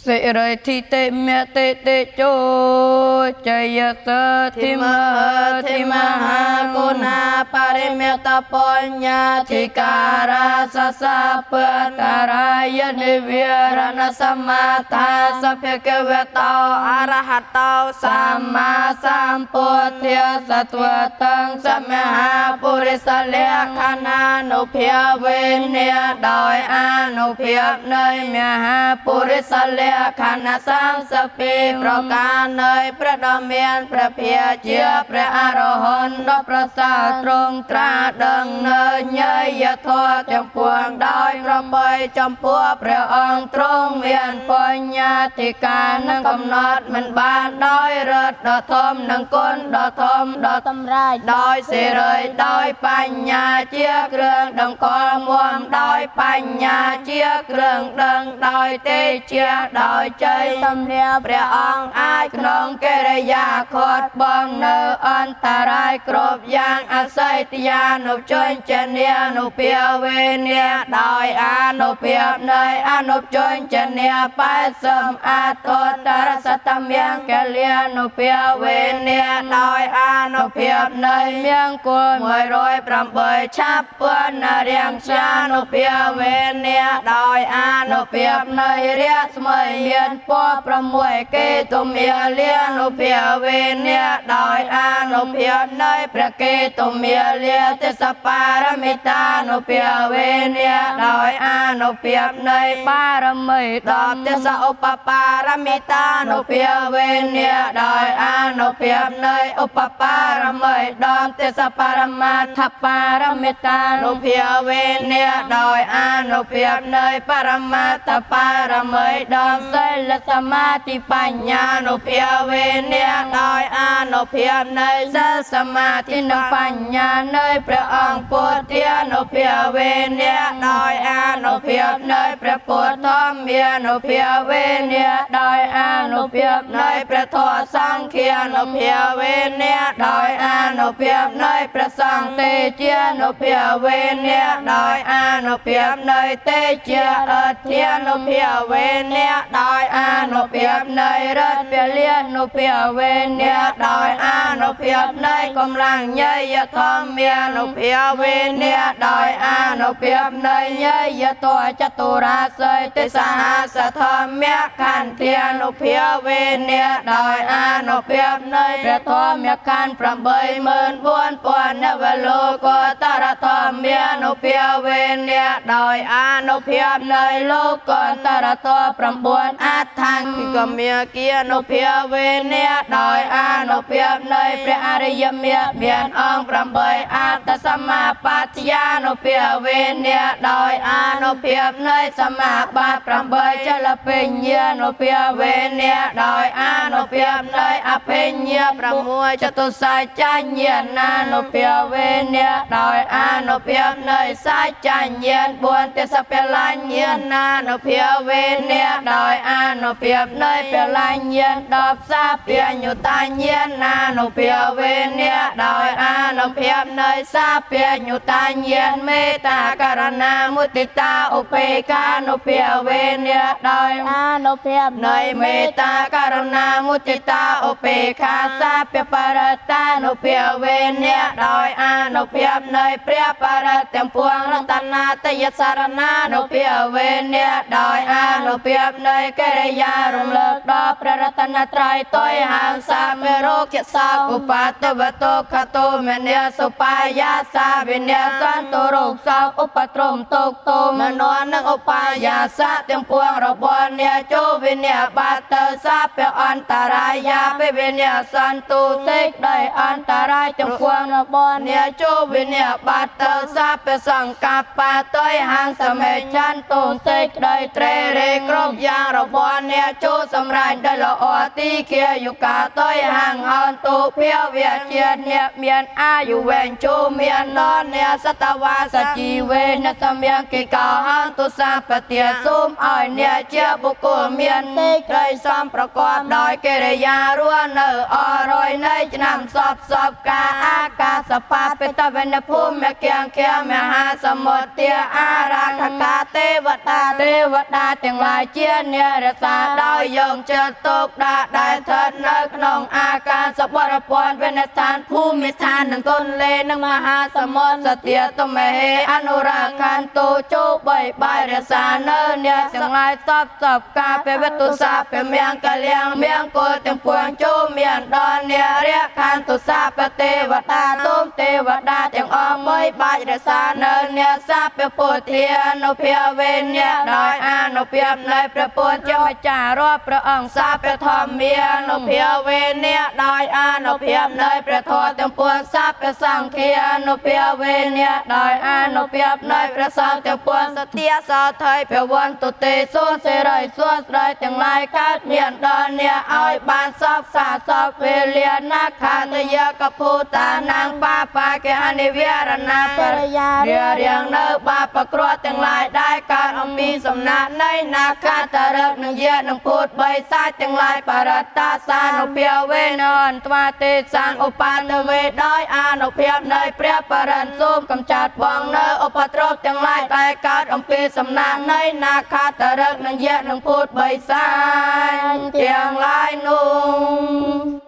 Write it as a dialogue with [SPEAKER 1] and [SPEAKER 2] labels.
[SPEAKER 1] សិរិធិតិមតិតិជោជយសធិម
[SPEAKER 2] ធិមហាគុណាបរិមេតបញ្ញធិការ៉ាសសាព
[SPEAKER 1] តរាយនិវិរ
[SPEAKER 2] រណសមាតាសភគវតោអរហតោ
[SPEAKER 1] សម្មាសម្ពុទ្ធាសត្វតੰ
[SPEAKER 2] សមហាពុរិសលក្ខណានុភាវេនាដោយអានុភាពនៃ
[SPEAKER 1] មហា
[SPEAKER 2] ពុរិសលក្ខណៈ32ប្រការនៃព្រះដ៏មានព្រះភិជាព្រះអរហន្ត
[SPEAKER 1] ដ៏ប្រសើរទ្រង់
[SPEAKER 2] ត្រាដឹងនៅញយធម៌ទាំងពួងដោយប្របីចំពោះព្រះអង្គទ្រង់មាន
[SPEAKER 1] បញ្ញធិការ
[SPEAKER 2] នឹងកំណត់មិនបានដោយរិទ្ធដ៏ធំនិងគុណដ៏ធំដ៏
[SPEAKER 3] សម្រេច
[SPEAKER 2] ដោយសិរីដោយបញ្ញាជាគ្រឿងដង្កល់មុំដោយបញ្ញាជាគ្រឿងដឹងដោយទេជាដោយជ័យ
[SPEAKER 3] សម្រាប់
[SPEAKER 2] ព្រះអង្គអាចក្នុងកិរិយាខាត់បងនៅអន្តរាយគ្រប់យ៉ាងអស័យទយានុជនចនានុភាវេនាដោយអានុភាពនៃអនុជនចនា80អធតរសតមង្គ
[SPEAKER 1] លានុភាវេ
[SPEAKER 2] វេនាដោយអានុភាពនៃ
[SPEAKER 1] មង្គល
[SPEAKER 2] 108ឆាប់ពនរៀងជានុភាវេនាដោយអានុភាពនៃរាស្មី
[SPEAKER 1] មានពណ៌6
[SPEAKER 2] គេទុមាលានុភាវេនាដោយអានុភាពនៃព្រះគេទុមាលាទិសបារមិតានុភាវេនាដោយអានុភាពនៃ
[SPEAKER 1] បារមី
[SPEAKER 2] 10ទិសឧបបារមិតានុភាវេនាដោយអានុភាពនៃឧបបារមី10ទិសបរមា
[SPEAKER 1] ថបារមិតា
[SPEAKER 2] នុភាវេនាដោយអានុភាពនៃបរមត្តបារមី10
[SPEAKER 1] សិលសមាធិបញ្ញា
[SPEAKER 2] ញ្ញានុភាវេនាដោយអានុភាពនៃសិលសមាធិ
[SPEAKER 1] ធិ
[SPEAKER 2] និង
[SPEAKER 1] និងបញ្ញានៃ
[SPEAKER 2] ព្រះអង្គពុទ្ធានុភាវេនាដោយអានុភាពនៃព្រះពុទ្ធធម្មានុភាវេនា
[SPEAKER 1] ដោយអានុភាព
[SPEAKER 2] នៃព្រះធម៌សង្ឃានុភាវេនាដោយអានុភាពនៃព្រះសង្ឃ
[SPEAKER 1] ទេជា
[SPEAKER 2] នុភាវេនាដោយអានុភាពនៃទេជាអធិនុភាវេនាដោយអានុភាពនៃរិទ្ធ
[SPEAKER 1] ពលានុភាវេ
[SPEAKER 2] នាដោយអានុភាពនៃកម្លាំងញយធម្មានុភាវេនាដោយអានុភាពនៃ
[SPEAKER 1] ញយតោចតុរាស័យ
[SPEAKER 2] ទិសហសធម្មខន្ធានុភាវេនាដោយអានុភាពនៃ
[SPEAKER 1] ព្រះធម្មខណ្ឌ
[SPEAKER 2] 84000នវលោកតរធម្មានុភាវេនាដោយអានុភាពនៃលោក
[SPEAKER 1] ន្តរត9
[SPEAKER 2] អដ្ឋង្គិកមាគានុភាវេនាដោយអានុភាពនៃ
[SPEAKER 1] ព្រះអរិយមេ
[SPEAKER 2] មានអង្គ8អត្តសមាបត្តិយានុភាវេនាដោយអានុភាពនៃសមាបត្តិ8
[SPEAKER 1] ចលភិញ្ញានុភាវេ
[SPEAKER 2] វេនាដោយអានុភាពនៃអភិញ្ញា6ចតុសច្ចញ្ញាណានុភាវេនាដោយអានុភាពនៃសច្ចញ្ញា4ទេសពលញ្ញាណានុភាវេនាដោយអានុភាពនៃ
[SPEAKER 1] ពលញ្ញា10សា
[SPEAKER 2] ពាញ្ញុតាញ្ញាណានុភាវេនាដោយអានុភាពនៃសាពាញ្ញុតាញ្ញាមេត្តាករណាមុទិតាឧបេក្ខានុភាវេនាដោយ
[SPEAKER 3] អានុភាព
[SPEAKER 2] នៃមេត្តាករណាមុទិតាឧបេក្ខាសាពបរតានុភាវេនាដោយអានុភាពនៃព្រះបរតទាំងពួងរតនាតយសារណានុភាវេនាដោយអានុភាពនៃកិរិយារំលឹកដល់ព្រះរតនត្រ័យតុយហាងសាមេរោគសាគុបាតវតោខតោមនាសុបាយយាសាវិនាស
[SPEAKER 1] ស
[SPEAKER 2] ន្
[SPEAKER 1] ន្ទុរោគសោកឧបទ្រមតោកតោ
[SPEAKER 2] មនោនិងឧបាយយាសៈទាំងពួងរបស់អ្នកចូលវិនាបាតទៅសាពអន្តរាយាពិវិនាសន្ទុ
[SPEAKER 1] សេចក្តីអន្តរាយទាំងពួង
[SPEAKER 3] របស់
[SPEAKER 2] អ្នកចូលវិនាបាតទៅសាពសង្កបតយហាងសមេចន្ទុ
[SPEAKER 1] សេចក្តី
[SPEAKER 2] ត្រេរេគ្រប់យ៉ាងរបស់អ្នកចូលសម្រេចដោយល្អទីគាយុកាតយហាងហន្ទុភាវៈជា
[SPEAKER 1] អ្នកមានអាយុវែង
[SPEAKER 2] ចូលមានដល់អ្នកសតវាស
[SPEAKER 1] សជីវេនសមៀង
[SPEAKER 2] គិកោហន្ទុសាពទាសូមឲ្យអ្នកជាបុគ្គលមាន
[SPEAKER 3] សេច
[SPEAKER 2] ក្តីសំប្រកបដោយកិរិយារស់នៅអស់រយនៃឆ្នាំសពសពកាអាកាសបាបិតវេនភូមិគៀងគៀមហាសមុទ្រាអារាខកាទេវតា
[SPEAKER 1] ទេវតាទាំងឡាយជា
[SPEAKER 2] អ្នករក្សាដោយយកចិត្តទុកដាក់ដែលស្ថិតនៅក្នុងអាកាសបរពន្ធវិនស្ថានភូមិស្ថាននិងទន្លេនិងមហាសមុទ្រសទាតុមហេអនុរាខន្តុជោបីបាយរក្សានៅអ្នកទាំងឡាយសពសពការពវតុសាពមង្គលៀងមង្គលទាំងពួងចូលមានដល់អ្នករខន្តុសាពទេវតាសូមទេវតាទាំងអស់បីបាច់រក្សានៅអ្នកសាពពុទ្ធានុភាវេអ្នកដោយអានុភាពនៃព្រះពុទ្ធ
[SPEAKER 1] ជាម្ចាស់រាល់ព្រះអង្គ
[SPEAKER 2] សាពធម្មានុភាវេអ្នកដោយអានុភាពនៃព្រះធម៌ទាំងពួងសាពសង្ឃានុភាវេអ្នកដោយអានុភាពនៃព្រះសង្ឃទាំងពួងសទាសថៃភវន្តទេសូនសិរីសួស្តីទាំងឡាយកើតមានដល់អ្នកឲ្យបានសោកសាសពវេលាណាខាតយកភូតានាងបាបាកេអនិវរណាបរិយារៀងនៅបាបគ្រោះទាំងឡាយដែលកើតអំពីសំណាក់នៃនាខាតរឹកនឹងយៈនឹងភូតបីសាច់ទាំងឡាយបរតាសានុភាវេ
[SPEAKER 1] នអន្តវាទេ
[SPEAKER 2] សាងឧបានវេដោយអានុភាពនៃព្រះបរិញ្ញសូមកំចាត់បងនៅឧបទ្រពទាំងឡាយតែកើតអំពីសំណាក់នៃនាខាតរឹកនឹងយៈនឹងភូតបីសាច់ទាំងឡាយនោះ។